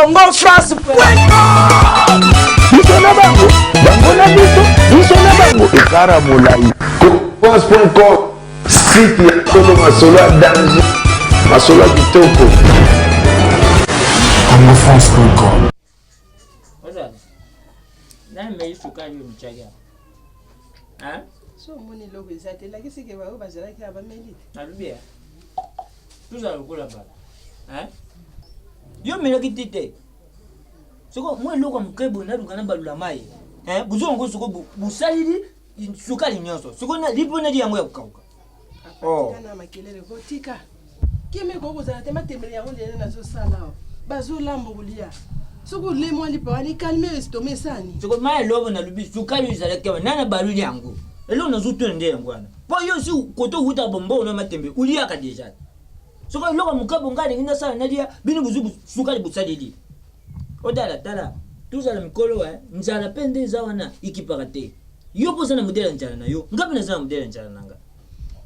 Congo France biso na bango bango na biso biso na bango ekara molai france.com site ya solo masolo ya danger masolo ya kitoko congofrance.com Nani meli sukali oyo mitiaki awa? Hein? So omoni eloko eza te, elakisi ke baoyo bazalaki awa bameli te. Nalobi ya. Tozala lokola bato. Hein? Yo omelaki ti te. Soko mwa eloko ya moke boye naluka nabalula mai. Hein? Bozwa yango soko bosaleli sukali nyonso. Soko lipo nali yango ya kokauka. Oh. Tika na makelele ko tika. Kimia ekoki kozala te matembele yango lelo nazosala awa. Bazolamba kolia. Soki olie mwa lipa wana ekalme estomac esani. Soko mai elobo nalobi sukali ezalaki awa nani abaluli yango? Eloko nazotuna nde yango wana. Mpo yo si kote owutaka bombongo na matembe oliaka deja. Soko eloko ya moke bonga alingi nasala nalia bino bozwi sukali bosaleli. Otala tala tozala mikolo eh nzala pe nde eza wana ekipaka te. Yo pe oza na modèle ya nzala na yo nga pe naza na modèle ya nzala na nga.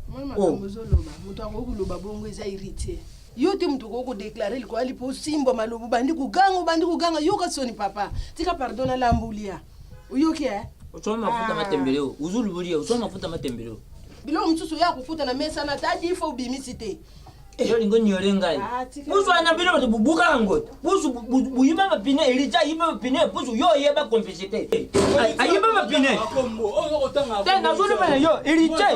Omoni makambo ozoloba moto akoki koloba bongo eza héritier yo te moto okoki kodeklare likolo lipo osimbwa maloba obandi koganga obandi koganga yoka soni papa tika pardon nalamba olia oyoki e Osomba mafuta matembele oyo ozolubolia osomba mafuta matembele oyo biloko mosusu oya kokuta na mesa na ta difo obimisi te yo olingi oniole ngai Ah, tika. pusu wana bino bato bubuka yango pusu buyiba mapine elija ayiba mapine pusu yo oyeba complicité ayiba mapine te nazoloba na yo elija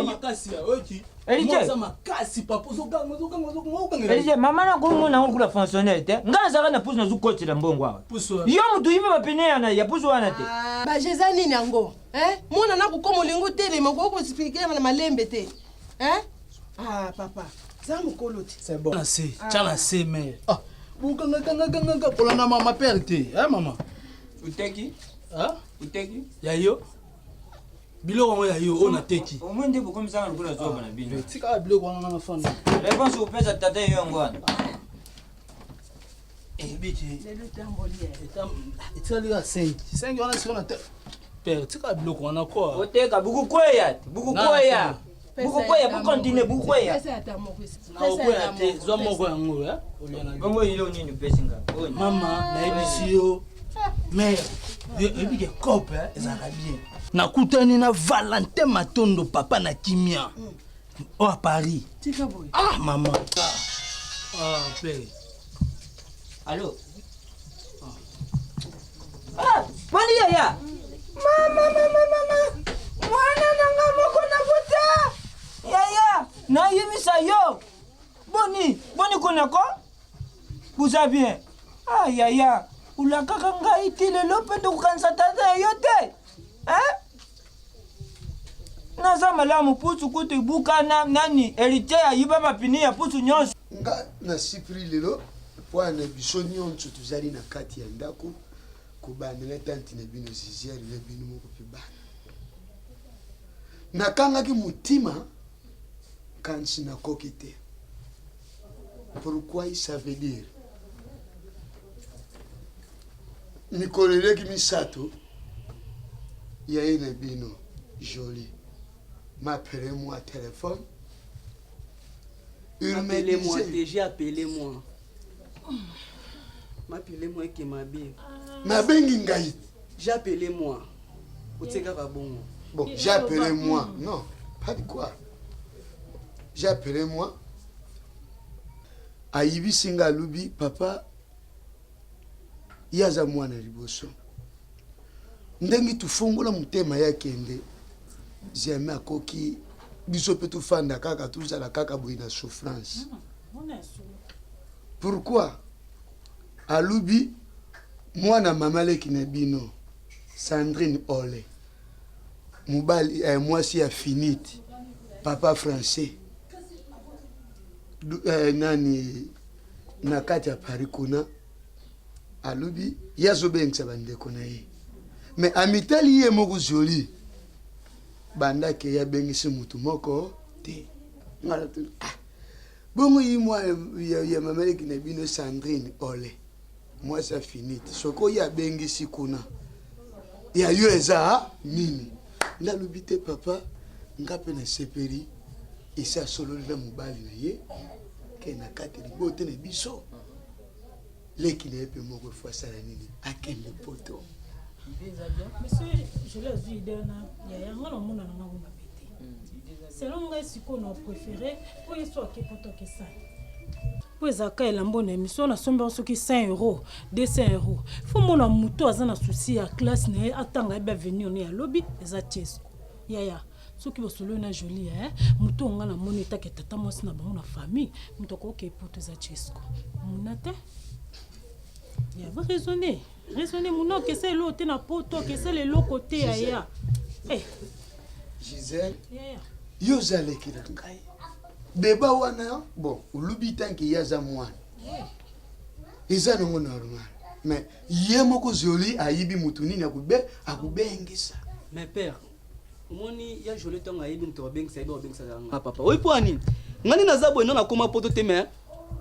elija mama nakomona yango lokola fonctionnaire te ngai nazalaka na pusu nazokotela mbongo awa yo moto oyiba mapine yana ya pusu wana te baje eza nini yango mwana nakokoma olingi otelema okoki koexplike na malembe te Ah papa, za mokolo te. C'est bon. Na se, tya na se mère. Ah, bokanga kanga kanga kanga kolanda mama père te, hein mama. Uteki? Hein? Uteki? Ya yo. Biloko yango ya yo oyo nateki. Omoni nde bokomisaka lokola zoba na bino. Tika biloko wana nga nafanda. Réponse opesa tata yo yango wana. Ebiki. Lelo etamboli eh. Etikali kaka 5. 5 wana sikoyo na père tika biloko wana quoi. Oteka bukukweya, bukukweya. Bukukweya, bukontinue bukukweya. Pesa ata moko. Nakokwea te, zwa moko yango eh. Olia na. Bongo ilo nini opesi nga? Mama, nayebisi yo mère, oyebi ke cope ezalaka bien. Nakutani na Valentin Matondo papa na kimia. Oh, à Paris. Tika boye. Ah, maman. Ah, père. Allô? Ah, boni yaya? Mama, mama, mama. Mwana na nga moko na bota. Yaya, nayebisa yo. Boni, boni kuna ko? Boza bien? Ah, yaya, olakaka ngai ti lelo mpe tokokanisa tata ya yo te. Hein? Naza malamu pusu kutu ebukana nani heritier ayiba mapini ya pusu nyonso. Nga na sipri lelo mpo na biso nyonso tozali na kati ya ndako kobanda na tante na bino Ziziere na bino moko mpe bana. Nakangaki motima kansi nakoki te. Pourquoi ça veut dire mikolo eleki misato yaye na bino Jolie m'appelait moi téléphone. Il me Appelez-moi, disait TG, appelez-moi. M'appelez-moi ke mabe. nabengi ngai J'ai appelé moi. Otie kaka bongo. Bon, j'ai appelé moi. Non, pas de quoi. J'ai appelé moi. Ayibisi nga alubi papa ye aza mwana liboso ndenge tufongola motema ye akende jamais akoki biso mpe tofanda kaka tozala kaka boye na souffrance pourquoi alubi mwana mama leki na bino Sandrine Ole mobali eh, mwasi ya finite papa français eh, nani na kati ya Paris kuna alobi ye azobengisa bandeko na ye me amitali ye moko joli banda ke ye abengisi motu moko te nga natuni ah bongo ye mwa ya, ya mama leki na bino Sandrine Ole mwasi ya finite soki oye abengisi kuna ya yo eza nini nde alobi te papa nga mpe nasepeli esi asololi na mobali na ye ke na kati libota na biso. Leki na ye mpe moko efo asala nini? Akende poto. Monsieur Jolie azwi idée wana yaya nga namona na ngango mabe te. Selon ngai sikoyo na préféré mpo ye so ake poto akesala. Mpo ezalaka elambo na emission nasombi yango soki 100 euro 200 euro fo mona moto aza na souci ya classe na ye atanga yebi avenir ne ya lobi eza chesco yaya soki bosololi na jolie eh moto oyo nga namoni etake tata mwasi na bango na famille moto akoki poto eza chesco muna te ya ba raisonner raisonner muna okesa eloko te na poto okesala eloko te yaya eh. Gisèle yo oza leki na ngai deba wana bon olobi tanke ye aza mwana eza nango normal mais ye moko zoli ayibi motu nini akube akubengisa mais père omoni ya joli ntango ayebi moto abengisa yebi abengisaka nga papa oyi mpo ani nga nde naza boye no nakoma poto te mais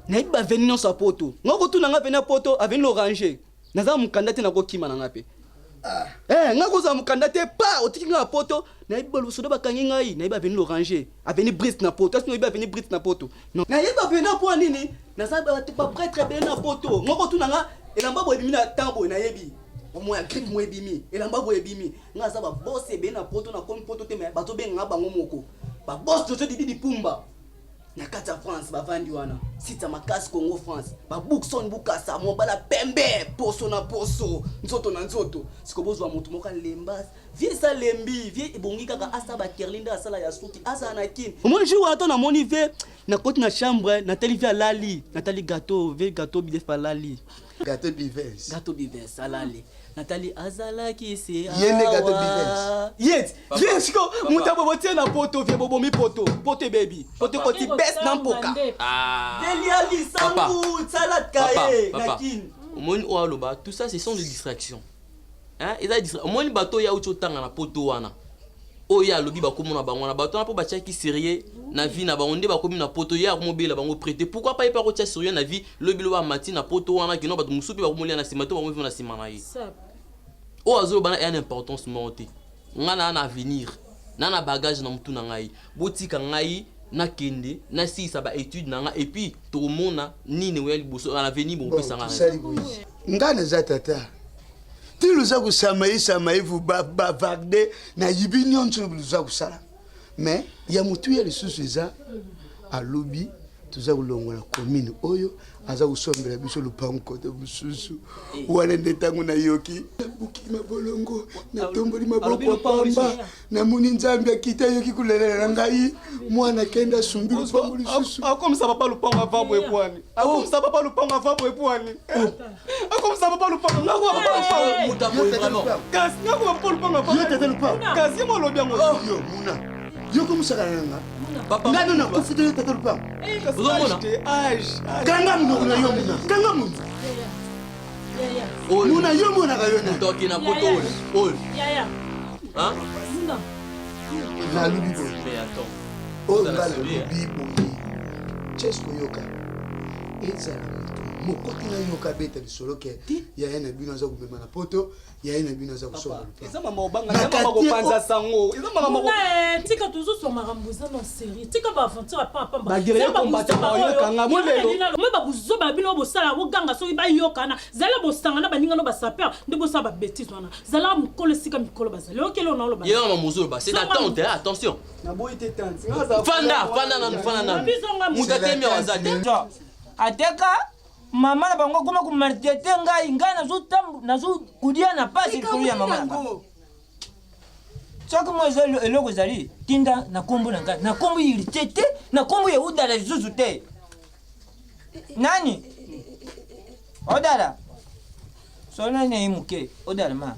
nayebi baveni nyonso ya poto nga kotuna nga veni ya poto aveni l'oranger naza mokanda te nakokima na nga mpe ah. Eh, nga kozala mokanda te pa otiki nga na poto nayebi balosoda bakangi ngai nayebi aveni l'oranger aveni brit na poto asi nayebi aveni brit na poto nayebi aveni na mpo nini naza bato bapretre ebele na poto nga kotuna nga elamba boye ebimi na temps boye nayebi omo ya grippe mo ebimi elamba boye ebimi nga aza babos ebele na poto nakomi poto te me bazobenga nga bango moko babos jojo didi dipumba na kati ya france bavandi wana site ya makasi congo france babukson bukasa mobala pembe poso na poso nzoto na nzoto siko bozwa moto moko alemba vie esa lembi vie ebongi kaka asala bakerli nde asala ya suki azala na kini omoni jour wana to namoni vie nakoti na chambre natali vie alali natali gateau vie gateau bidef alali Gateau Bivens. Gateau Bivens alali. Natali azalaki se Ye nde Gateau Bivens. Ye ye siko moto bobo tie na poto vie bobomi poto poto ebebi poto ekoti bes na mpoka. Ah. Delia lisangu salade kaye na kin. Omoni oyo aloba tout ça ce sont des distractions. Hein eza distraction. Omoni bato ya uti otanga na poto wana. Oyo ye alobi bakomona bango wana bato wana mpo batiaki sérieux na vie na bango nde bakomi na poto ye akomobela bango prete pourquoi pas ye mpe akotia sérieux na vie lobi lobi amati na poto wana kino bato mosusu mpe bakomolia na nsima to bakomi na nsima na ye oyo azoloba na eya na importance moko te ngai naa na avenir na na bagage na motu na ngai botika ngai nakende nasilisa ba étude na ngai epuis tokomona nini oya liboso na avenir bokopesa ngai ngai naza tata ti luza kusama isama ivu bavarde na yibi nyonso luza kusala mais ya motuya lisusu eza alobi toza kolongola commune oyo aza kosombela biso lopango kote mosusu wana nde ntango nayoki nabuki mabolongo natomboli maboko pamba namoni nzambe akiti ayoki kolelela na ngai mwana akende asumbi lopango lisusu akomisa papa lopango ava boye pwani akomisa papa lopango ava boye pwani akomisa papa lopango ngako papa lopango kasi ngako papa lopango ava yo tata lopango kasi ye molobi yango yo muna yo komisaka na nga ngai no nakufi te yo tata lopango ozomona kanga monoko na yo muna kanga monoko muna yo monaka yo moto akende na poto oyo oyo nalobi boye oyo nga nalobi boye chesco yoka ezala moto moko te nayoka abeta lisolo ke yaya na bino aza komema na poto yaya na bino aza kosomba eza mama obanga eza mama kopanza sango eza mama moko eh, tika tozoswa makambo eza na série tika ba aventure ya pamba pamba ba guerrier combattant bayoka nga mo lelo mo ba buzoba na bino bosala boganga soki bayokana zala bosanga na baninga no ba sapeur nde bosala ba bêtise wana zala mokolo esika mikolo bazali okele ona oloba ye mama mozoloba c'est ta tante hein, attention naboyi te tante fanda fanda nanu fanda nanu moto atemi awa aza te ateka mama na bango akoma komaltraite ngai ngai nazokudia na pasi likolo ya mama na bango soki mwa eza eloko ezali tinda na nkombo na ngai na nkombo irite te na nkombo ya udala lisusu te nani odala solo nani naye moke odala ma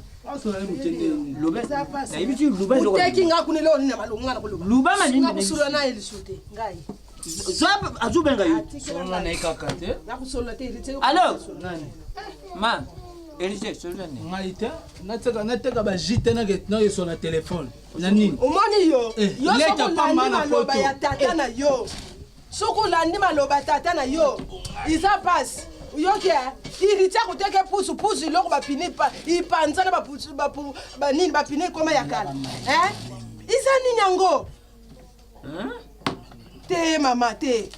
oteki nga kuna eloko nini na malonga na koloba luba malingi na ye lisusu te ngai zwa azobenga yo solola na ye kaka te nakosolola te héritier alors nani ma héritier solola ne ngai te nateka nateka ba jus te nakeso na telefone na nini omoni yo eh, yo soki olandi maloba ya tata eh. na yo soki olandi maloba tata na yo eza pasi yoki héritier akoteke pusu pusu eloko bapine ipanzana banini bapine ekoma ya kala eza nini yango te mama te.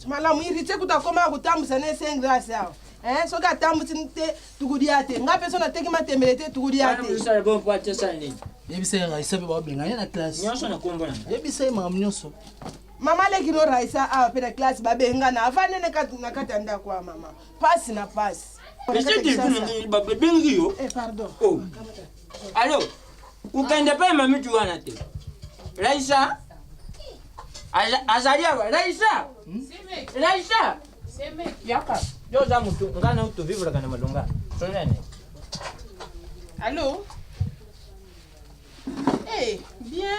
Malamu héritier kuta akoma kotambwisa ne saint grâce awa. Hein, soki atambwisi te tukudia te. Nga mpe so nateki matembele te tukudia te. Osala bon po atesala nini? Yebisa ye Raissa mpe babenga ye na classe. Nyonso na kombo na ngai. Yebisa ye makambo nyonso. Mama leki no Raissa awa mpe na classe babengana avandi ne na kati ya ndako ya mama. Pasi na pasi. Ese telefone babengi yo. Eh pardon. Oh. Allo. Ukende pa mami tu wana te. Raissa. Azali awa. Raissa. Raissa. Yaka. Yo za mutu nga na to vivre kana malonga. Sonene. Allô? Hey, bien.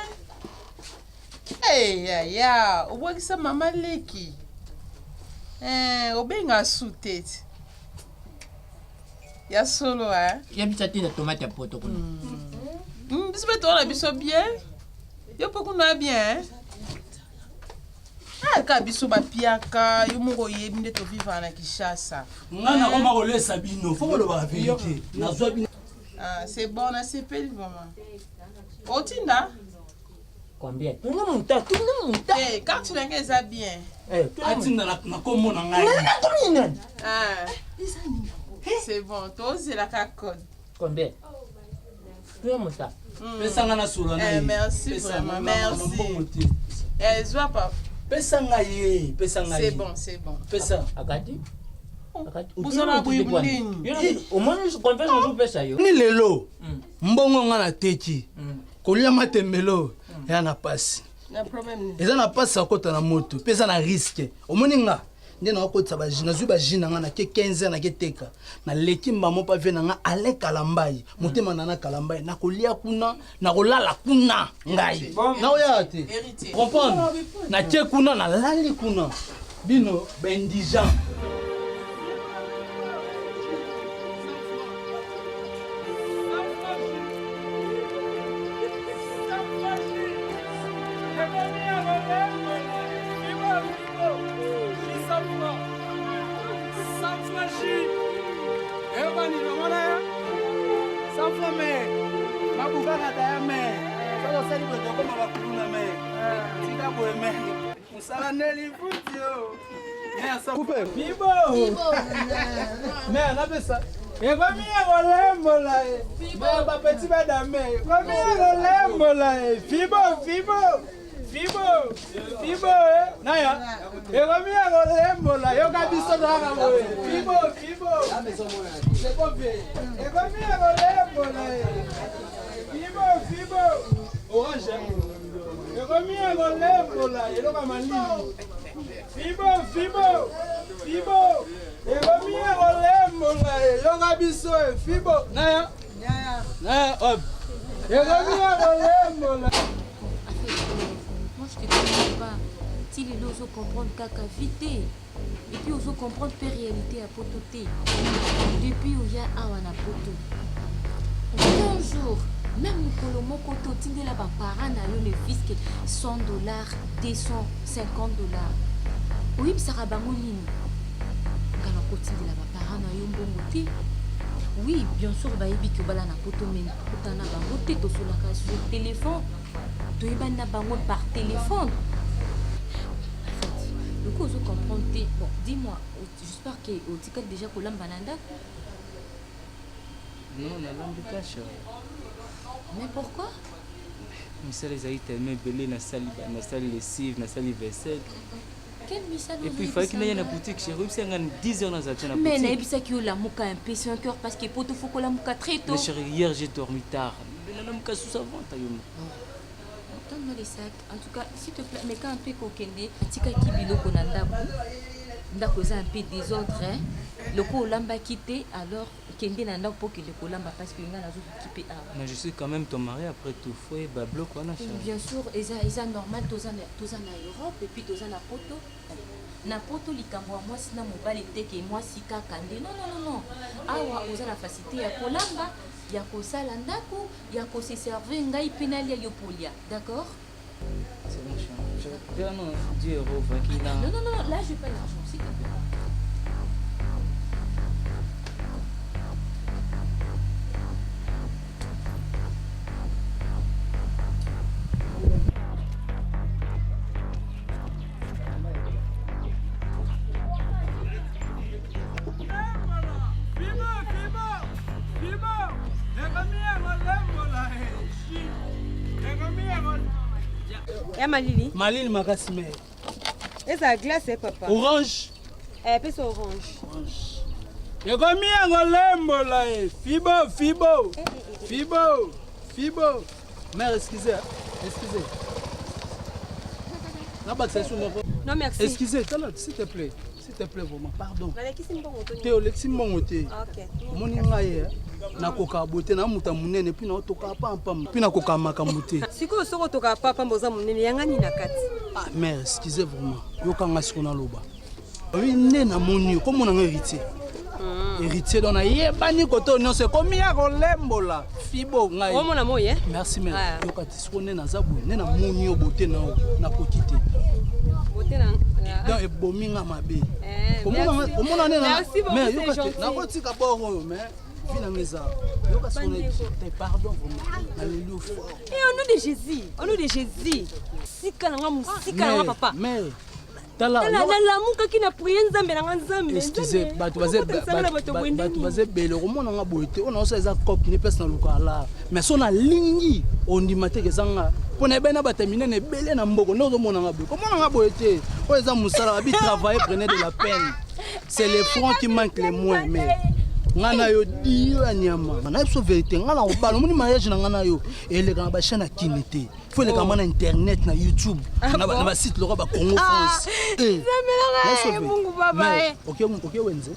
Hey, ya ya, obwakisa mama leki. Eh, obenga su te. ti. Ya solo hein. Yebisa te na tomate ya poto kuna. Biso mpe toza na biso bien. Yo mpe kuna bien hein? Ah, kaka biso bapiaka yo moko oyebi nde tovivaka na Kinshasa. Nga nakoma kolesa bino, fo kolobaka verite. Nazwa bino. Ah, c'est bon, nasepeli vraiment. Otinda? Combien? Tuna muta, tuna muta. Eh, carte na ngai eza bien. Eh, atinda na kombo na ngai. Na kombo nani? Ah. C'est bon, tozelaka code. Combien? Tuna muta. Pesa nga nasolola na Eh, ye. merci Pesa vraiment, nga, merci. mbongo te. Eh, zwa papa. Pesa nga ye, pesa nga ye. C'est bon, c'est bon. Pesa. Akati? Akati. Bozala boye ndeni. Omoni confiance ozopesa yo. Ni lelo mbongo nga nateki kolia matembelo eza na pasi Na problème nini? eza na pasi ya kokota na moto mpe eza na riske omoni nga nde nakokotisa baji nazwi baji na nga nake 15 heures nake teka naleki mbamo mpa vie na nga ale kalambai motema na na kalambai nakolia kuna nakolala kuna ngai naoyaka te Héritier. comprendre natie kuna nalali kuna bino baindigent. Me napesa ekomi ya kolembola ye me bapeti badame ekomi ya kolembola ye fibo fibo fibo fibo e naya ekomi ya kolembola yoka biso toyaka boye fibo fibo ekomi ya kolembola ye fibo fibo orange ekomi ya kolembola eloko ya malili fibo fibo fibo ekomi ya kolembola eyoka biso e fibo naya naya op ekomi ya kolembola. Moi, je te comprends pas. Ti lelo ozo comprendre kaka vie te. Et puis ozo comprendre pe réalité ya poto te. Depuis oya awa na poto. Aucun jour, même mokolo moko te otindela ba parents na yo ne fût-ce que 100 dollars, 250 dollars. Oyebisaka bango nini? Nga nakotindela ba parents na yo mbongo te. Oui, bien sûr bayebi ke obala na poto mais tokutana na bango te, tosolaka sur téléphone. Toyebani na bango par téléphone. En fait, loko ozo comprendre te. Bon, dis-moi, j'espère que otikali déjà kolamba na ndako. Non, nalambi te chérie. Mais pourquoi? Misala ezali tellement ebele nasali nasali lessive nasali vaisselle. Quel misala? Et puis fallait naya na boutique chérie oyebisa nga 10 heures nazala tia na Mais boutique. nayebisaki yo lamuka un peu 5 heures parce que poto faut kolamuka très tôt. Mais chérie, hier j'ai dormi tard. Nalamuka sous avant ta yo. Donne-moi les sacs. En tout cas, s'il te plaît, meka un peu kokende. Atikaki biloko na ndako. Ndako eza un peu désordre, hein. Loko olambaki te, alors kende na ndako po okende kolamba parce que nga nazokipe awa. Mais je suis quand même ton mari après tout. Faut yeba bloc wana chérie. Bien sûr, eza eza normal toza na toza na Europe et puis toza na poto. Na poto likambo ya mwasi na mobali te ke mwasi kaka nde. Non non non non. Awa oza na facilité ya kolamba, ya kosala ndako, ya kose servir ngai mpe nalia yo polia. D'accord? C'est bon chérie. Je vais non 10 euros vaki na. Non non non, là je pas l'argent, s'il te plaît. Ya malili. Malili makasi mère. Ezala glace eh papa. Orange. Eh pesa orange. Orange. Ekomi yango lembola e fibo fibo fibo fibo. Mère excusez, excusez. Nabakisa lisusu moko. Non merci. Excusez, tala s'il te plaît. S'il te plaît vraiment, pardon. Nalekisi mbongo to. Te olekisi mbongo te. Ah, OK. Omoni ngai eh, nakokaka boye te na moto ya monene epuis naotokaka pampamba epuis nakokaka makambo te. Sikoyo soki otokaka pampamba oza monene yanga nini na kati? Ah mère, excusez vraiment. Yoka ngai sikoyo naloba. Oyi nde namoni yo komona ngai héritier. Héritier donc nayebani kote oyo nyonso ekomi ya kolembola fibo ngai. Omona moi eh? Merci mère. Ah. Yoka ti sikoyo nde naza boye nde namoni yo bote na yo nakoki te. Bote na Donc ebomi nga mabe. Eh, Omona merci. omona nde na Merci beaucoup, mais c'est yoka te gentil. nakotika bord oyo mais vie na nga eza. Yoka sikoyo Bandeko. te pardon vraiment. Naleli yo fort. Eh, au nom de Jésus, au nom de Jésus. Sika na nga musika na nga papa. Mais tala Tala yoka- nalamukaki na prier Nzambe na nga Nzambe. excuse Nzambe. bato baza Okota lisanga na bato boye bato ndeni. baza ebele okomona nga boye te oyo naosa eza cope ne place naluka alar mais so nalingi ondima te eza nga mpo na ebele na bato ya minene ebele na mboko nde ozomona nga boye komona nga boye te oyo eza mosala babi travailler prenez de la peine c'est le front qui manque le moins mais nga na yo dio ya nyama nayebi so vérité nga na kobala omoni mariage na nga na yo eleka na bachaine ya kini te fo eleka ma na internet na youtube Ah na ba- bon? na basite lokola bacongo Ah, france Eh, Nzambe na ngai, nayebi so vérité. Mungu baba, Mais, eh. oke oke wenze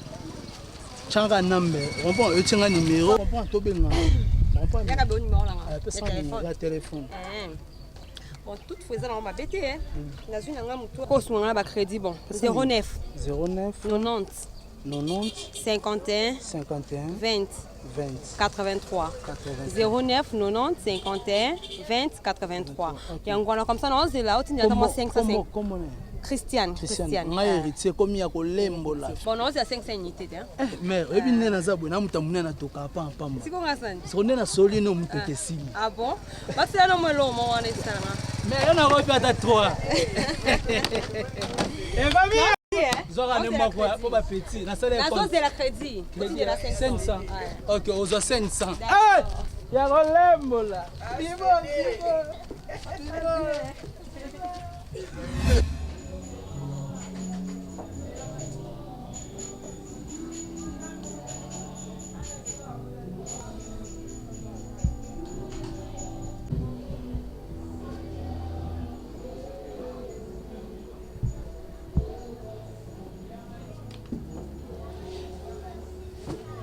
tianga nambe comprend otinga numéro comprend tobenga comprend Yaka be numéro na nga. Ah, pesa Ya téléphone. ya téléphone Eh. Bon, toutefois eza nango mabe te eh. Nazwi na nga motu kosunga nga na bacrédit bon. 09 09 90 90 51 51 20 20 83 83. 09 90 51 20 83 yango wana comme ça naozela otindela ata mwa 505 kombo na Christiane Christiane Christiane ngai Ah. héritier komi ya kolembola bon naozela 500 unité te hein. mais oyebi nde naza boye na moto ya monene atokaka pampamba siko nga sani siko nde nasoli ne moto esili ah bon basela no mwa eloko moko wana esalanga mais yo nakoki ata 3 Ekomi zwaka ne moko ya- po bapeti nasala nazozela crédit otindela 500 ok ozwa 500 Eh, ya kolembola fibo fibo fibo.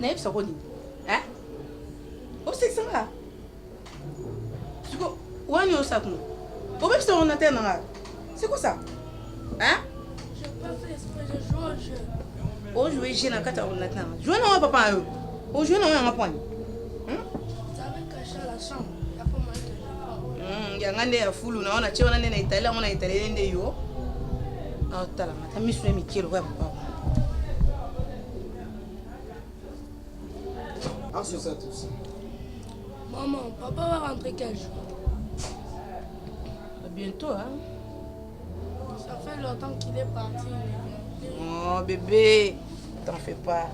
Nayebisa ko nini Eh? osekisa nga siko wani osala kuna obebisa ordinateur na nga c'est quoi ça hein J'ai pas fait exprès, je joue au jeu. ojoue jeu na kati ya ordinateur na nga joue na oyo papa na yo ojoue na oyo yanga pwani J'avais caché à la chambre. Il a pas moyen que je prends. yanga nde ya fulu na yo natie wana nde na itali yango na itali nde yo aotalanga ata miso ya mike lokola ya papa Ah, c'est ça tout ça. Maman, papa va rentrer quel jour bientôt hein Ça fait longtemps qu'il est parti. Il ne vient plus. oh bébé t'en fais pas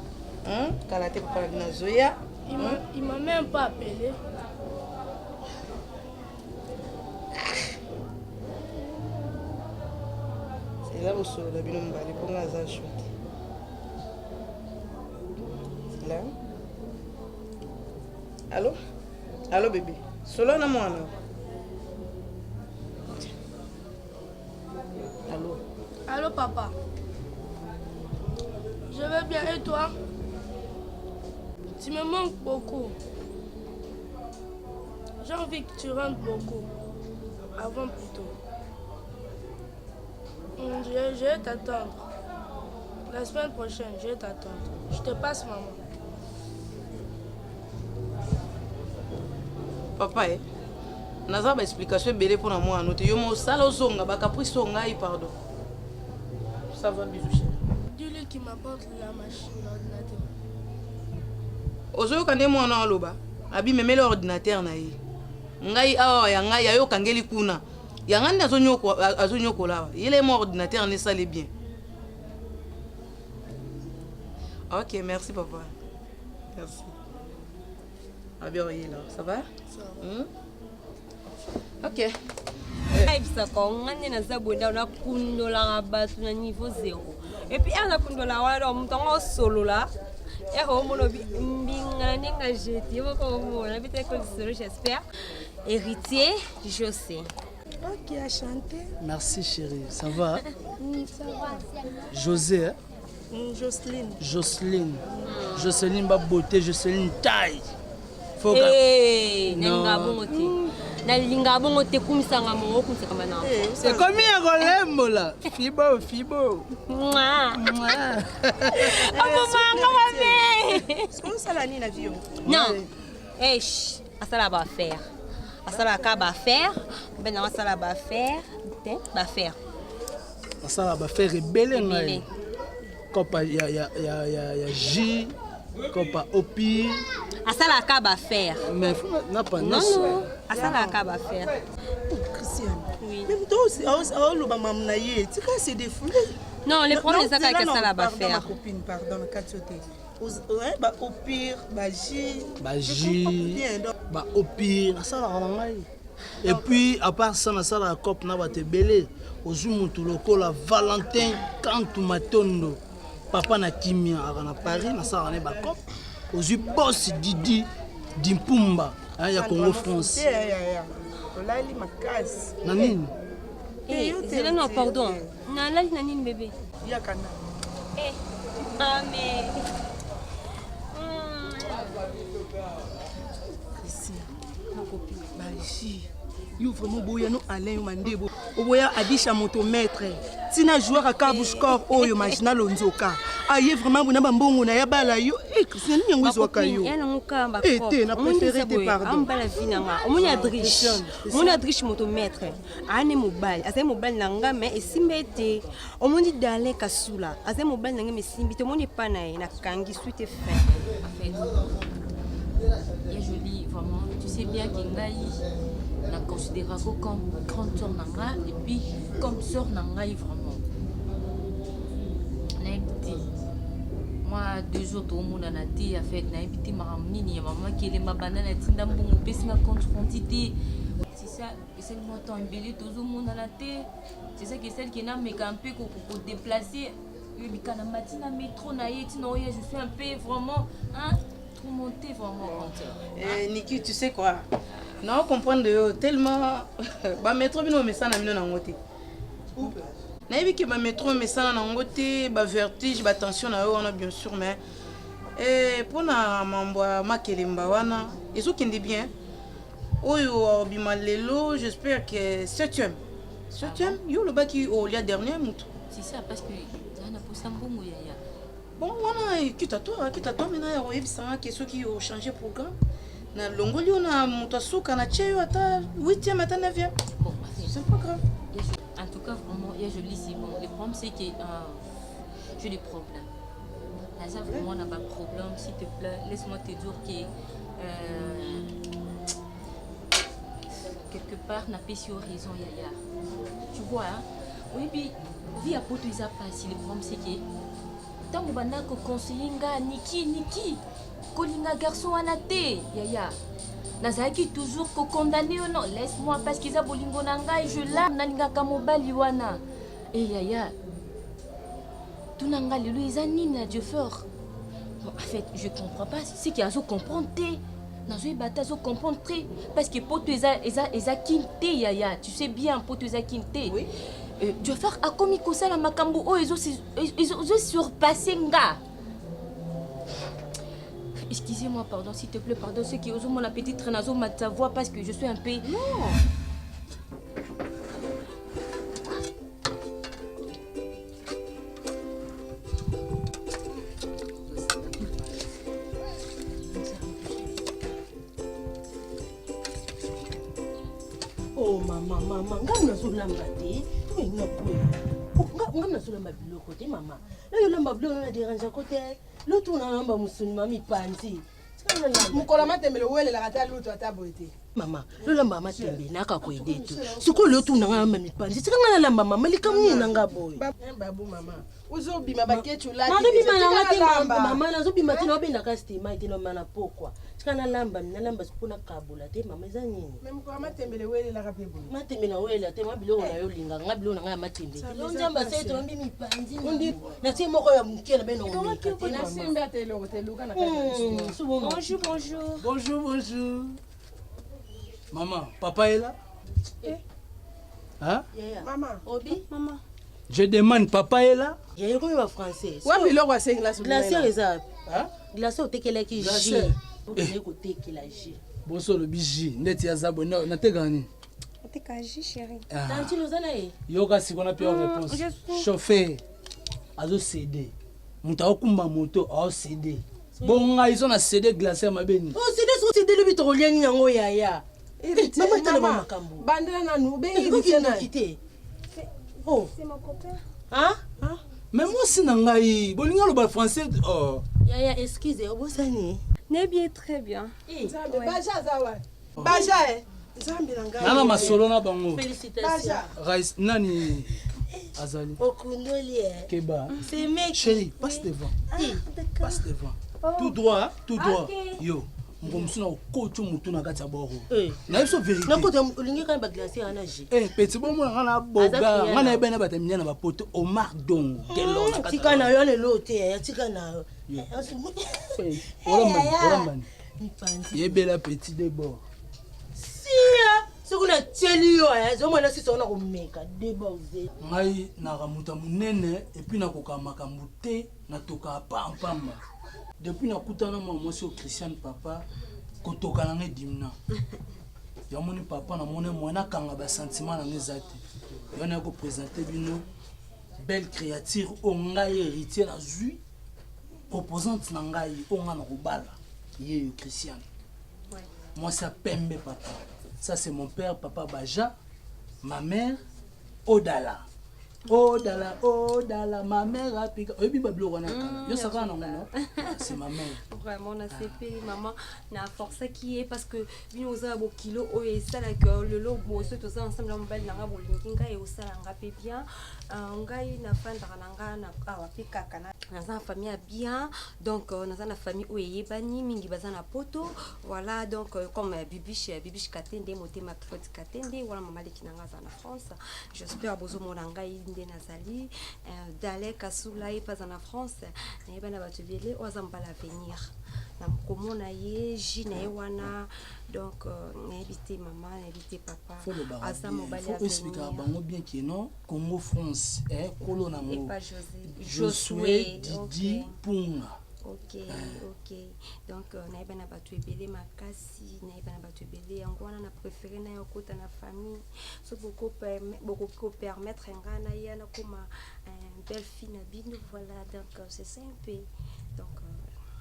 hein? kala te papa na bino azoya Il m'a- Il m'a même pas appelé. eza bosolola bino mibale mponga aza chote la allo allo bébé solo na mwana allo Allô, papa. Je vais bien et toi Tu me manques beaucoup. J'ai envie que tu rentres beaucoup. Avant plutôt. Je vais t'attendre. La semaine prochaine, je vais t'attendre. Je te passe, maman. papa e naza baexplication ebele mpona mwana te yo mosala ozonga bacaprice oyo ngai pardon ça va bisou chéri Dis-lui qu'il m'apporte la machine, l'ordinateur. ozoyoka nde mwana aloba abimemeli ordinateur na ye ngai awa ya ngai ayokangeli kuna ya ngai nde azonyokola awa yele mwa ordinateur nde esali bien ok merci papa merci abi oyela ça va, Ça va. Hmm? ok. nayebisaka nga nde naza boye ndao nakundolaka bato na niveau zero epuis ere nakundolaka wana donc moto yango osolola ere omona obi mbinga na ndenge ajete yo moko omona beteko lisolo j'espère héritier josé Ok, à chanter. Merci chérie, ça va Ça va. José, hein? Jocelyne. Jocelyne. Jocelyne ba beauté, Jocelyne taille. Faut Eh, Non. nalingaka bongo te nalingaka bongo te kumisanga mongo okumisaka mana Ekomi ya kolembola. Fibo, fibo. obomanga mabe osala nini na vie yo non esh asala baaffaire asalaka baaffaire mpe nango asala baaffaire te baaffaire Asala ba faire ebele ngai. Kopa ya ya ya ya ya J, kopa opi. asalaka baaffaire Mais faut na pa non non asalaka baaffaire Christian mais moto aoloba mamu na ye tika se défoule Non, le problème eza kaka asala ba baaffaire. copine pardon na kati yo te ba au pire ba J Ba J, ba opi, nasalaka na ngai. Et puis à part ça nasalaka cope na bato ebele ozwi motu lokola Valentin Kantu Matondo papa na kimia aka na Paris nasalaka ne bacope ozwi boss Didi Dimpumba hein, ya Congo France olali makasi na nini Eh, zela non pardon nalali na nini bebe yaka na Eh, ame Christian baji yo vraiment oboya no alain yo mandebo oboya adisha moto maître ntina joueur akabushcor oyo magina lonzoka aye vraiment bona bambongo na ya bala yo e christian nini yango ezwaka yo Eh, te na préféré te pardon ambala vi na nga omoni adriche omoni adriche moto maître aane mobali azali mobali na nga me esimbi ye te omoni dalin kasula azali mobali na nga me esimbi te omoni epa na ye nakangi suite fin En fait, ya jolie vraiment tu sais bien que ngai na considérako comme grande sœur na nga et puis comme sœur na ngai vraiment nayebi te mwa deux jours tomonana te en fait nayebi te makambo nini ya mama kelemba banda natinda mbongo opesinga compte rendu te c'est ça esali mwa temps ebele tozomonana te c'est ça que esali ke nameka mpe kodéplace oyebika na mati na métro na ye ntina oya je suis un peu vraiment hein, tourmenté vraiment grande sœur. Eh, Niki, tu sais quoi nao comprendre yo tellement bametro bino omesana bino nango te nayebi ke bametro omesana nango te bavertige batension na yo wana bien sûr mais eh, mpona mambo ya makelemba wana ezokende bien oyo obima lelo j'espère que 7e 7e yo olobaki olia dernier motu c'est ça parce que zala na posa mbongo yaya bon wana quitte à toi quitte à toi maintenant ya koyebisanga ke soki ochange programme nalongoli yo na moto asuka na tie yo ata 8e ata 9e bon c'est pas grave En tout cas, vraiment, il y a joli, c'est bon. Le problème, c'est que euh, j'ai des problèmes. Naza, vraiment, on n'a pas de problème. S'il te plaît, laisse-moi te dire que euh, quelque part, n'a pas si raison, Yaya. Tu vois, hein? Oui, puis, vie à poto, ils pas. Le problème, c'est que ntango banda koconseille nga niki niki kolinga garçon wana te yaya nazalaki toujours kokondane yo non laisse moi parce que eza bolingo na ngai je lame nalingaka mobali wana e yaya tuna nga lelo eza nini na dieu fort bon, en fait je comprends pas ce qui azo comprendre te nazoyeba te azo comprendre te parce que poto eza, eza, eza kini te yaya tu sais bien poto eza kini te oui. euh, dieu fort akomi kosala makambo oyo ezosurpasse nga Excusez-moi, pardon, s'il te plaît, pardon, ceux qui osent mon appétit traîne à ta voix parce que je suis un peu. Non. Oh mama mama ngai nazolamba te olinga boye ngai nazolamba biloko te mama nayo olamba biloko na derangeako te lutu nalamba mosuni mama mipanzi mokolo matembele owelelaka ata lutu ata boye te. Mama, lolamba matembe naka koyede te. Sikoyo leo tuna nga mama mipanzi. Tika nga nalamba mama likambo nini na nga boye. Babu mama. Ozobima baketi olati. Nazobima na nga te mama, nazobima te naobendaka stima te na pokwa. Tika nalamba, nalamba sikoyo nakabola te mama eza nini? Mais mokolo matembele welelaka mpe boye. Matembe na welela te, ma biloko na yo olinga nga biloko na nga ya matembe. Yo nzambe asali tolombi mipanzi. Natie moko ya moke na bino omeka te. Nasimbi ata eloko te luka na kati ya Bonjour, bonjour. Bonjour, bonjour. Maman, papa est là? Hein? Maman. Obi? Maman. Je demande, papa est là? Yaya komi ba français. Wapi biloko asengi la Glacière eza wapi? Glacière otekelaki jus. Glacière. Okende kotekela jus. Boso olobi jus ndeti aza boye natekaka nini? Oteka jus chérie. Ah. Tantine oza na ye? Yoka sikoyo na pia réponse. Chauffeur azocede moto aokumba moto aocede bongo ngai so na cede glacière mabe nini? Ocede soki ocede lobi tokolia nini yango yaya? Mama tala ba makambo. Bandela nanu obengi Okoki te. Oh. C'est mon copain. Hein? Mais mwasi na ngai bolingi aloba français oh. Yaya excuse obosani. Nayebi ye très bien. Nzambe baja aza wapi? Baja eh. Nzambe na ngai. Nana masolo na bango. Félicitations. Rais nani azali? Okundoli eh. Keba. C'est mec. Chérie, passe devant. Passe devant. Tout droit, tout droit. Ok. Yo. Moko mosusu na okoti motu na kati ya boro. Eh. Nayebi so vérité. Nakota olingi kaka ba glacière wana jus. Eh, petit bomona nga na Aza boga client nga nayebani na bato ya minene na bapoto Omar Dongo Gelor na kati Tika na yo lelo te yaya tika na yo. Olambani, Yaya. olambani. Mipanzi. Yebela petit de bord. Sia soki natieli yo aya ezomona sisi wana komeka debose. Ngai naka moto ya monene epuis nakoka makambo te natokaka pampamba depuis nakutana mwa mwasi oyo Christiane papa kotoka na ngai dimna yamoni papa namoni mwa nakanga basentiment na ngai eza te yo naya kopresente bino belle créature oyo ngai héritier nazwi proposante na ngai oyo ngai nakobala ye yo Christiane mwasi ya pembe papa ça c'est mon père papa Baja ma mère Odala Odala Odala ma mère apika oyebi babiloko wana ya kala yo sakana nango non c'est ma mère Vraiment nasepeli mama na forçaki ye parce que bino oza na bokilo oyo esalaka lelo boso toza ensemble na mobali na nga bolingi ngai osala nga mpe bien. Ngai nafandaka na nga na awa mpe kaka naza na famille ya bien donc naza na famille oyo eyebani mingi baza na poto voilà donc comme Bibiche Bibiche Katende motema Claude Katende wana mama leki na nga aza na France j'espère bozomona ngai nde nazali Dalek Asula ye mpe aza na France nayeba na bato ebele oyo aza mobali avenir na komona ye ji na ye wana donc nayebi te mama nayebi te papa faut lobaka aza bien mobali faut expliquaka avenir bango bien ke non Congo France eh, kolo nango Epa José Josué Josué Didi ok Punga ok ok donc nayeba na bato ebele makasi nayeba na bato ebele yango wana na préféré na ya okota na famille so bokoki kopermettre ngai naya nakoma belle fille na bino voilà donc c'est ça un peu donc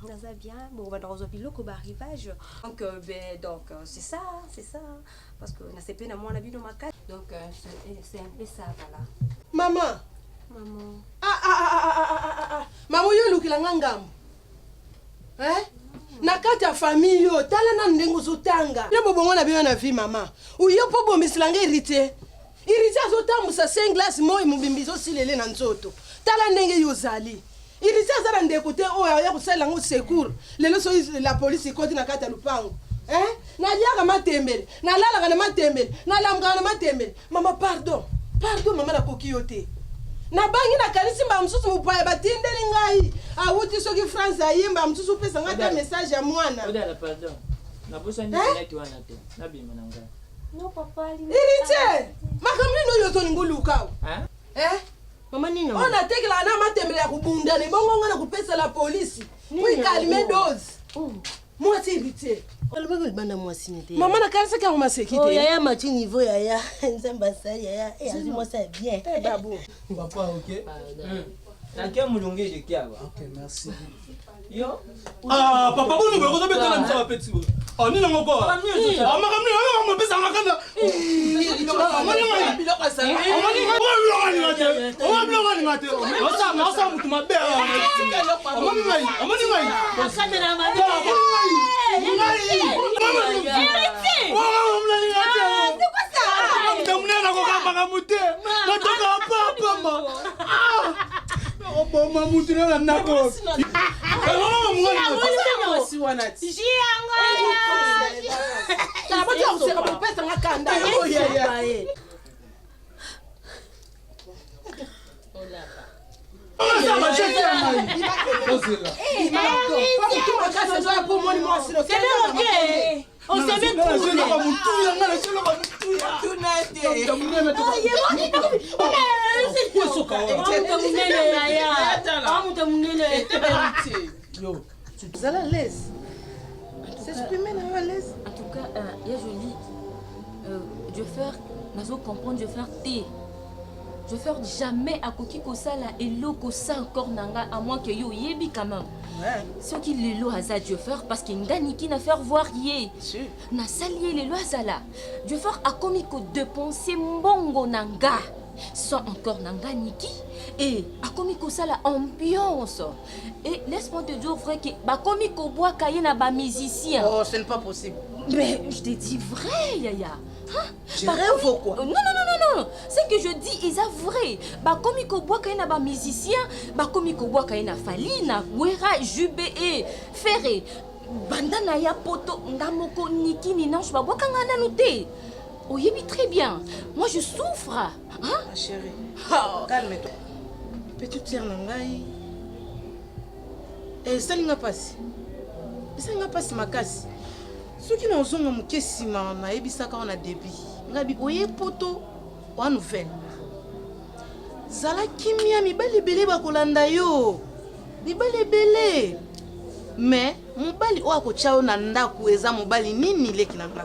naza bien bon banda kozwa biloko baarrivage donc ben, donc c'est ça parce que nasepeli na mwana bino makasi donc c'est un peu ça voilà Maman. Maman. Ah ah ah ah ah ah ah. Maman yo olukela nga ngambo. Hein? Na kati ya famille yo tala nanu ndenge ozotanga. Yo bobongo na bino na vie mama. Oyo po bomisela nga héritier. Héritier azotambusa 5 glace moi mobimbi ezosilele na nzoto. Tala ndenge yo ozali. Héritier aza na ndeko te oyo aya kosalela yango secours. Lelo soki la police ekoti na kati ya lupango. Hein? Naliaka matembele, nalalaka na matembele, nalamukaka na matembele. Mama pardon. Pardon mama nakoki yo te. Nabangi nakanisi mbala mosusu mopaya batindeli ngai awuti soki France aye mbala mosusu opesa ngai ata message ya mwana. Odala pardon. Nabosani Hein? elaki wana te. Nabima na ngai. Non papa Héritier, makambo nini oyo ozolinga oluka awa? Hein? Eh? Mama nini Oyo natekelaka na matembele ya kobundana ebongo ngai na kopesa la polisi. Nini Po ekalme yango? dose. Mwasi héritier. Alobaki libanda mwasi ne te. Mama nakanisaki yango maseki Oh, te. yaya mati niveau yaya nzambe asali yaya eh, azwi mwasi ya bien. Eh, babu. Papa ok. Nake mulungu eleki awa. Ok merci. Yo. Ah papa boni boye kozobetana miso bapeti boye. Ah nini yango kwa? Ah makambo nini yango mopesa nga kanda. Omoni ngai. Omoni ngai. Omoni biloko alinga te. Omoni biloko alinga te. Osala osala mutu mabe awa. Omoni ngai. Omoni ngai. Akatela mabe. Omoni ngai. Ngai. Héritier. Boma mutu na na ndako. Zala l'aise. S'exprimer na yo à l'aise. En tout cas, euh, ya Jolie, euh, je faire, nazo comprendre, je faire te. Je faire jamais akoki kosala eloko sa encore na nga à moins que yo oyebi quand même. Soki lelo aza Dieu faire parce que nga niki na faire voir ye. Nasali ye lelo azala. Dieu faire akomi ko dépenser mbongo na nga sans encore na nga niki et akomi kosala ambiance. Et laisse-moi te dire vrai que bakomi kobwaka ye na ba musiciens. Oh, ce n'est pas possible. Mais je te dis vrai, Yaya. Hein? Je rêve ou quoi Non, non, non, non, non. Ce que je dis eza vrai. Bakomi kobwaka ye na ba musiciens, bakomi kobwaka ye na Fally, na Wera, Jube et Ferre. Banda na ya poto nga moko Niki Ninange babwaka nga nanu te. Oyebi très bien. Moi je souffre. Hein? Ma chérie, calme-toi. Petite sœur na ngai esali nga mpasi esali nga mpasi makasi soki nazonga moke nsima nayebisaka wana début ngabi oye poto oa nouvelle zala kimia mibali ebele bakolanda yo mibali ebele mais mobali oyo akotya yo na ndako eza mobali nini leki na nga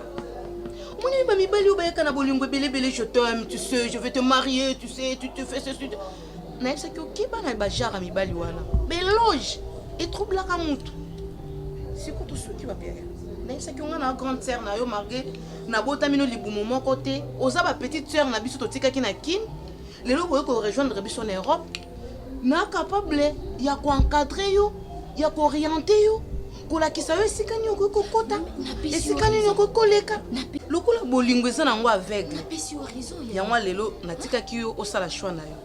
omoni ba mibali oyo bayaka na bolingo ebele ebele je t'aime tu sais je vais te marier tu sais tu te fais ceci nayebisaki okeba na bajare ya mibali wana beloge etroublaka mutu sikoyo tosuki wapi yaya nayebisaki yo nga na grande sœur na yo malgré nabotami no libumu moko te oza ba petite sœur na biso totikaki na kin lelo boye korejoindre biso na europe na capable ya koencadre yo ya kooriente yo kolakisa yo esika nini okoki kokota esika nini okoki koleka lokola bolingo eza nango aveugle yango lelo natikaki yo osala choix na yo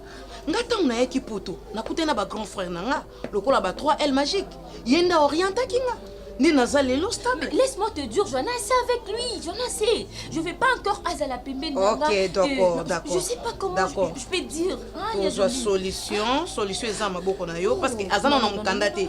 nga ntango nayaki poto nakutani na bagrand frère na nga lokola ba 3 l magique ye nde aorientaki nga nde naza lelo stable Laisse-moi te dire, j'en ai assez avec lui, j'en ai assez. Je vais pas encore azala pembeni na nga. Ok, d'accord, Euh, d'accord. Je sais pas comment D'accord. je peux dire. Hein, ya tozwa Jolie. solution solution eza na maboko na yo parce que aza nano na mokanda te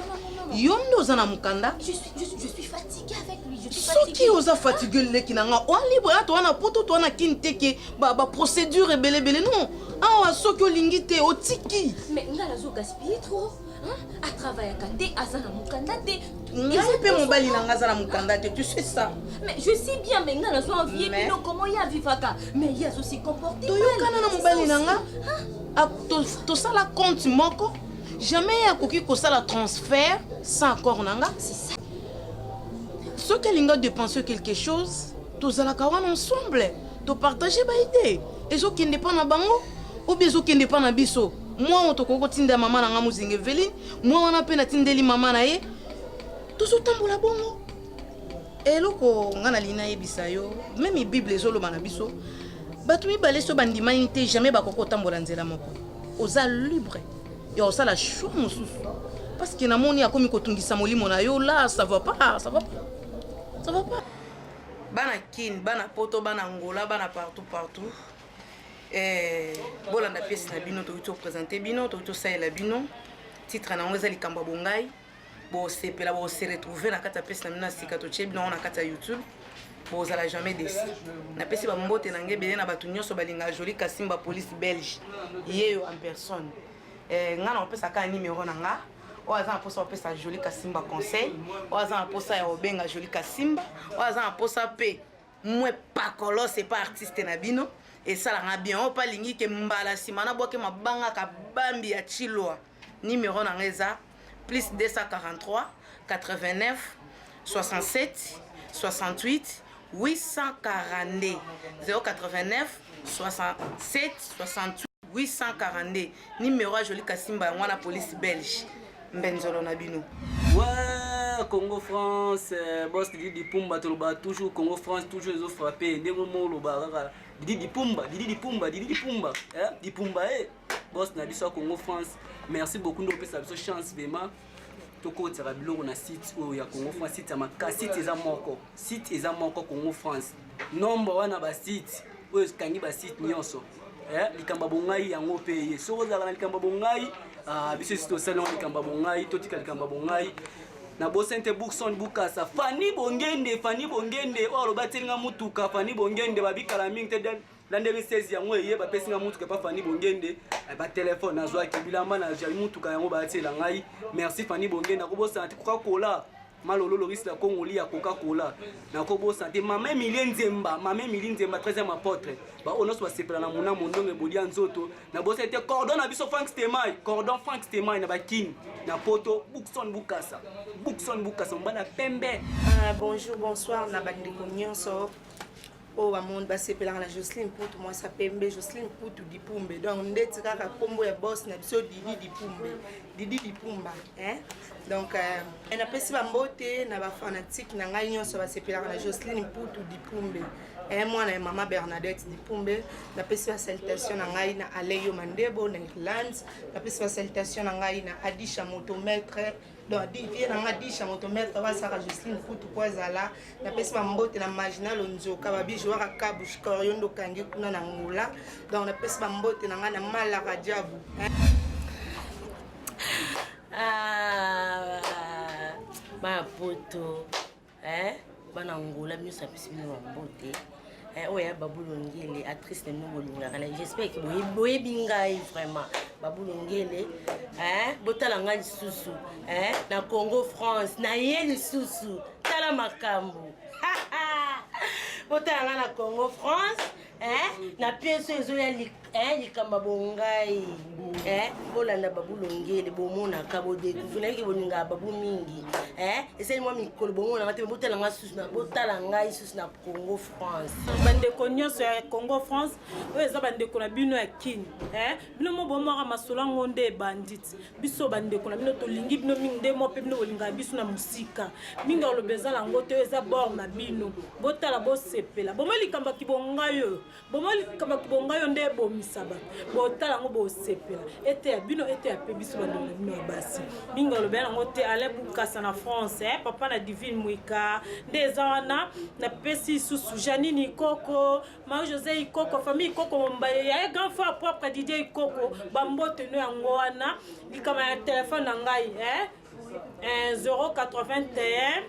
yo nde oza na mokanda Je suis, je, suis- je suis fatiguée avec lui. Je suis soki fatiguée. oza fatigue leki na nga oa libre ya toa na poto toa na kini te ke baprocédure ebelebele non awa soki olingi te otiki Mais nga nazo gaspiller trop. Hein? Atravaillaka te, aza na mokanda te. ngai mpe mobali na nga aza na mokanda te tu sais ça Mais je sais bien, mais nga nazo envier bino comment ye avivaka. Mais ye azo se comporter mal. toyokana na mobali na nga tosala compte moko jamais ye akoki kosala transfert sans accord na nga soki alingi adepense quelque chose tozalaka wana ensemble topartage baide ezokende mpa na bango obi ezokende mpa na biso mwa oyo tokoki kotinda mama na nga mozinga eveline mwa wana mpe natindeli mama na ye tozotambola bongo eloko nga nalingi nayebisa yo meme bible ezoloba na biso bato mibale so bandimani te jamais bakoki kotambola nzela moko oza libre ya kosala choix mosusu parce que namoni akomi kotungisa molimo na yo la ça va pas ça va pas ça va pas bana kin bana poto bana angola bana partout partout eh, bolanda pièce na bino tokoki topresente bino tokoki tosalela bino titre na yango eza likambo ya bongai bosepela bose retrouve na kati ya pièce na bino ya sika totie bino yango na kati ya youtube bozala jamais desi napesi bambote na ngai ebele na bato nyonso balingaka joli kasimba police belge yeyo en personne eh, ngai na kopesa kaka nimero na nga oyo aza na mposa kopesa joli kasimba conseil oyo aza na mposa ya kobenga joli kasimba oyo aza na mposa mpe mwe pakolos epa artiste na bino esalanga bien oyo mpe alingi ke mbala nsima nabwake mabanga kabambi ya chilwa nimero na ngai eza plus 243 89 67 68 842 089 67 68 842 nimero ya joli kasimba yango wana police belge mbenzolo na bino Ouais, Congo France, euh, boss Didi Dipumba, toloba toujours Congo France, toujours ezo frapper. Ndenge mo loba kaka Didi Dipumba, Didi Dipumba, Didi Dipumba, hein, Dipumba eh. Boss na biso ya Congo France, merci beaucoup nde opesa biso chance vraiment tokotisaka biloko na site oyo ya Congo France, site ya makasi, site eza moko, site eza moko Congo France. Nombre wana ba site oyo ekangi ba site nyonso. Eh, likambo ya bongai yango mpe ye soki ozalaka na likambo ya bongai ah, biso esi tosali yango likambo ya bongai totika likambo ya bongai nabosani te bourson bukasa fani bongende fani bongende oyo aloba ateli nga motuka fani bongende babikala mingi te na 2016 yango eye bapesi nga motuka epa fani bongende eh, batelefone nazwaki bilamba nazwaki motuka yango batiela ngai merci fani bongende nakobosana te coca cola malolo loris la kongoli ya coca cola nakobosana te mama emilie nzemba mama emilie nzemba 13e apôtre baoyo nyonso basepela na mona mondongo eboli ya nzoto nabosani te cordon na biso frank stemai cordon frank stemai na bakini na poto bukson bukasa bukson bukasa mobali ya pembe ah, bonjour bonsoir na bandeko nyonso oyo bamoni basepelaka na jocelyn mputu mwasi ya pembe jocelyn mputu dipumbe donc ndeti kaka nkombo ya boss na biso didi dipumbe didi dipumba hein? donc euh, napesi bambote na bafanatike na ngai nyonso basepelaka na jocelyn mputu dipumbe eh, mwana ya mama bernadette dipumbe napesi basalutation na ngai na aleyo mandebo na irlande napesi basalutation na ngai na adisha motomètre donc vie na nga disha moto maître basaka Justine Mputu po azala napesi bambote na Magina Lonzoka babi jouaka kabush yo nde okangi kuna na Angola donc napesi bambote na nga na Malaka Diabu ah, bana poto eh? bana Angola nyonso apesi bino bambote eh, oyo ya babulongele actrice na bino bolingaka na j'espère ke boyebi ngai vraiment babulongele eh, botala ngai lisusu eh, na congo france na ye lisusu tala makambo botala ngai na congo france eh, na pièce oyo ezoya eh, likambo ya bongai eh, bolanda babulongele bomonaka bodecouvrir nayeke bolingaka babu mingi eh, esali mwa mikolo bomonaka te botala ngai susu botala ngai susu na congo france bandeko nyonso ya congo france oyo eza bandeko na bino ya kin eh, bino mo bomwaka masolo yango nde ebanditi biso bandeko na bino tolingi bino mingi nde mo mpe bino bolingaka biso na mosika mingi aloba eza nango te oyo eza bord na bino botala bosepela bomoi likambo ya kibongai oyo bomoi likambo ya kibongai oyo nde ebomisa bato botala yango bosepela eteya bino eteya mpe biso bandeko na bino ya basi mingi aloba yango te alain bukasa na france eh, papa na divine mwika nde eza wana napesi lisusu janine ikoko Marie José Ikoko, famille Ikoko Mombale, ya grand frère propre Didier Ikoko, bambote no yango wana, likama ya telefone na ngai, eh? eh 081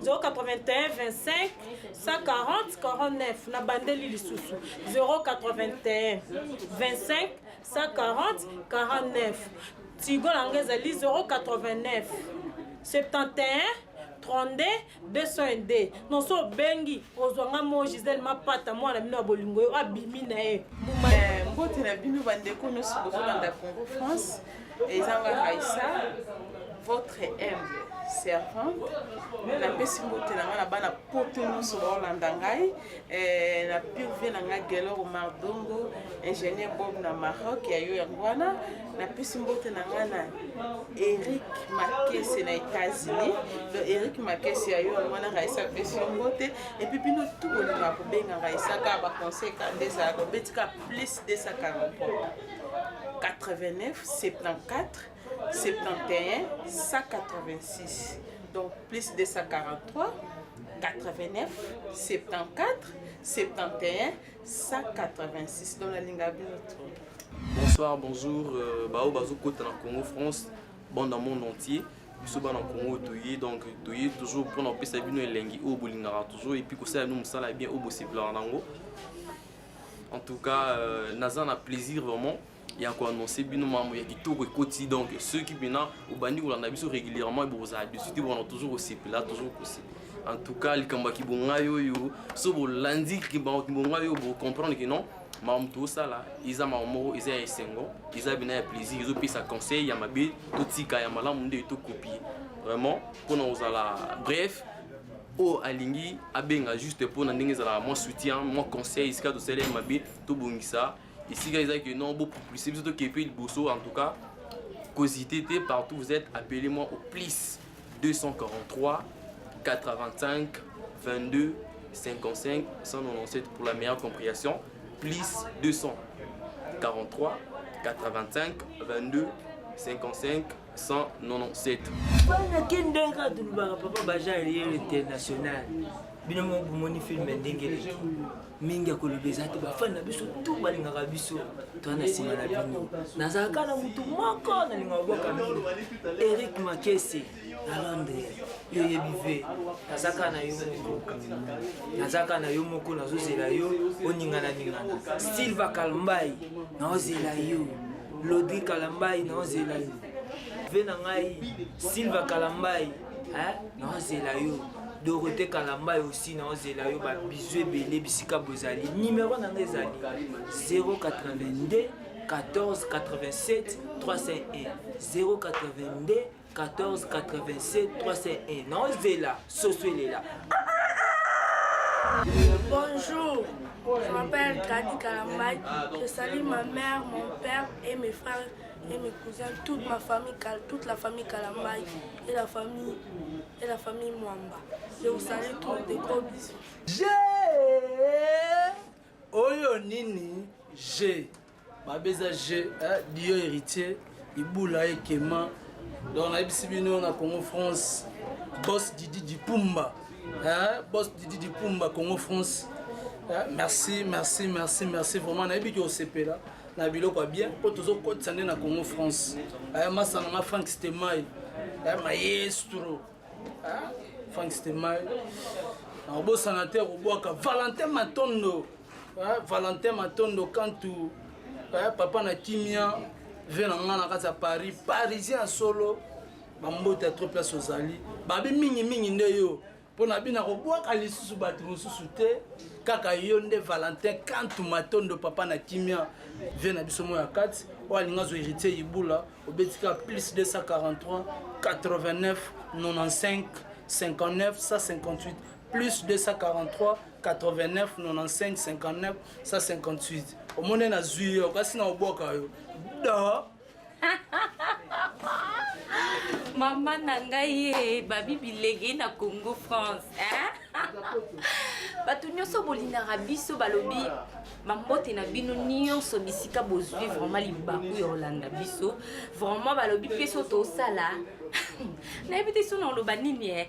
081 25 140 49 na bandeli lisusu 081 25 140 49 tigo na ngai ezali 089 71 32 202 non so obengi ozwa nga mo gisele mapata mwana bino ya bolingo yo abimi na ye eh, mbote na bino bandeko nyonso bozolanda congo france eza nga raisa votre humble servante napesi mbote na ngai na bana poto nyonso baolanda ngai eh, na pure vie na ngai gelor omar dongo ingénieur bob na maroc ya yo yango wana napesi mbote na ngai na eric makese na états-unis donc eric makese ya yo yango wana raisa apesi yo mbote epuis bino tu bolingaka kobenga raisa kaka baconseil kaka nde ezalaka obeti kaka plus 243 89 74 71 186 donc plus 243 89 74 71 186 donc nalinga bino trop bonsoir bonjour euh, baoyo bazokota na congo france bande dans monde entier biso bana congo toye donc toye toujours mpona kopesa bino elengi oyo bolingaka toujours epuis kosala bino mosala ya bien oyo bosepelaka nango en tout cas euh, naza na plaisir vraiment ya koannonce bino mambo ya kitoko ekoti donc soki mpena obandi kolanda biso régulièrement bokozala dessus te bokana toujours kosepela toujours kosepela en tout cas likambo ya kibongai oyo so bolandi kibongai oyo bocomprendre ke non makambo tozosala eza makambo moko eza ya esengo eza bina ya plaisir ezopesa conseil ya mabe totika ya malamu nde tokopie vraiment mpona kozala bref oyo alingi abenga juste mpona ndenge ezalaka mwa soutien mwa conseil esika tosali ya mabe tobongisa esika eza que non bopropulse biso tokee mpe liboso en tout cas kozite te partout vous êtes appelez moi au plus 243 85 22 55 197 pour la meilleure compréhension plus 243 85 22 55 197. Bana ke ndenge kaka tolobaka papa baja riel international bino moko bomoni filme ndenge eleki mingi ya koloba eza te bafani na biso tu balingaka biso toa na nsima na bino nazalaka na motu moko nalingaka bwaka mingi eric makese na londres yo oyebi ve naza kaka na yo moko naza kaka na yo moko nazozela yo oningana ningana silva kalmbai naozela yo lodri kalambai naozela yo ve na ngai silva kalambai naozela yo dorote kalambai aussi naozela yo babizu ebele bisika bozali nimero na ngai ezali 082 14 87 301 082 14 87 301 naozela soso elela Bonjour, je m'appelle Kadi Kalambay. Je salue ma mère, mon père et mes frères et mes cousins, toute ma famille, toute la famille Kalambay et la famille, et la famille Mwamba. Je vous salue tous, des gros bisous. G oyo nini G babeza G eh, Dio héritier ibula ekema donc nayebisi bino na Congo France boss Didi Dipumba eh, boss Didi Dipumba Congo France eh, merci merci merci merci vraiment nayebi ke osepela na biloko ya bien mpo tozokotisa nde na Congo France eh, masa na nga Frank Stemay eh, maestro eh, Frank Stemay nakobosana te kobwaka Valentin Matondo eh, Valentin Matondo kantu eh, papa na kimia ve na nga na kati ya Paris parisien ya solo bambote ya trop place ozali babi mingi mingi nde yo mpo na bino akobwaka lisusu bato mosusu te kaka yo nde Valentin kantu Matondo papa na kimia vie na biso moyo ya kati oyo alingi azwa héritier ibula obeti kaka plus 243 89 95 59 158 plus 243 89 95 59 158 omoni nazwi yo kasi na obwaka yo da mama na ngai ye babi bilenge na congo france hein? bato nyonso bolingaka biso balobi bambote na bino nyonso bisika bozwi vraiment libaku ya kolanda biso vraiment balobi mpe so tosala nayebi te so na oloba nini e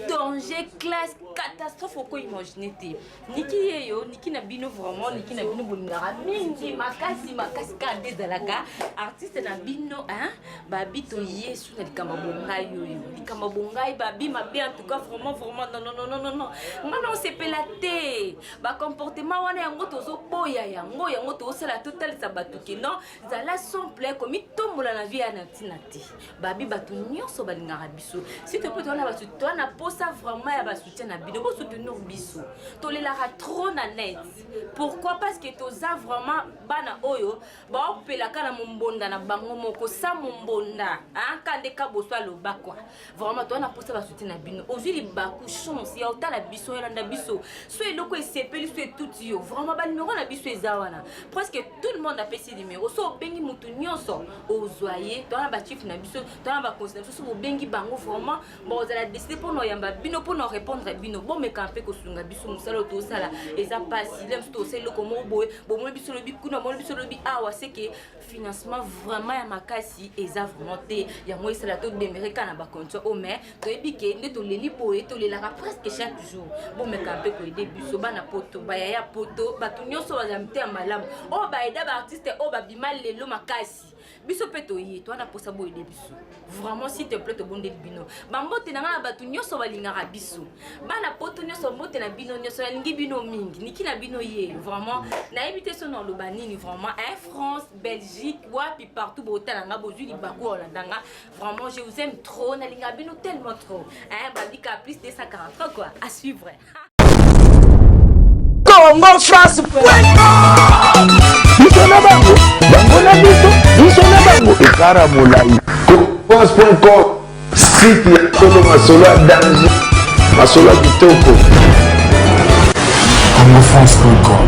danger classe catastrophe oko imagine te niki yeyo niki na bino vraiment niki na bino bolingaka mingi makasi makasi kaka nde ezalaka artiste na bino hein? babi toyesu na likambo bongai oyo likambo bongai babi mabe en tout cas vraiment vraiment non non non non non nga na osepela te bacomportement wana yango tozoboya yango yango tozosala totalisa bato ke non zala simple komitombola na vie ya na ntina te babi bato nyonso balingaka biso si te mpe towana bato towana posa vraiment ya basoutien na bino bosoutenir biso tolelaka trop na net pourquoi parce que toza vraiment bana oyo baopelaka na mombonda na bango moko sa mombonda ka nde kaboso aloba kua vraiment toza na mposa basoutien na bino ozwi libaku chance ya otala biso oyolanda biso so eloko esepeli so etuti yo vraiment banimero na biso eza wana presque tout le monde apesi nimero so obengi motu nyonso ozwa ye toza na bachief na biso toza na bakonzi na biso so bobengi bango vraiment bokozala décide mpo na oyamba bino mpo na orépondre bino bomeka mpe kosunga biso mosala oyo tosala eza mpasi le mosusu tosala eloko moko boye bomoni biso lobi kuna bomoni biso lobi awa seke financement vraiment ya makasi eza vraiment te yango esala todemere kaka na bacondition oyo mais toyebi ke nde toleli boye tolelaka presque chaque jour bomeka mpe koyede biso bana poto bayaya poto bato nyonso bazala mitema malamu oyo bayeda baartiste oyo babima lelo makasi biso mpe toye toa na mposa boyede biso vraiment s'il te plaît tobondeli bino bambote na ngai na bato nyonso balingaka biso bana poto nyonso mbote na bino nyonso nalingi bino mingi niki na bino ye vraiment nayebi te so na oloba nini vraiment eh, france belgique wapi partout botala nga bozwi libaku olanda nga vraiment je vous aime trop nalinga bino tellement trop eh, babika plus 243 quoi à suivre Congo France biso na bango bango na biso biso na bango ekara molai france.com site ya solo masolo ya danger masolo ya kitoko congofrance.com.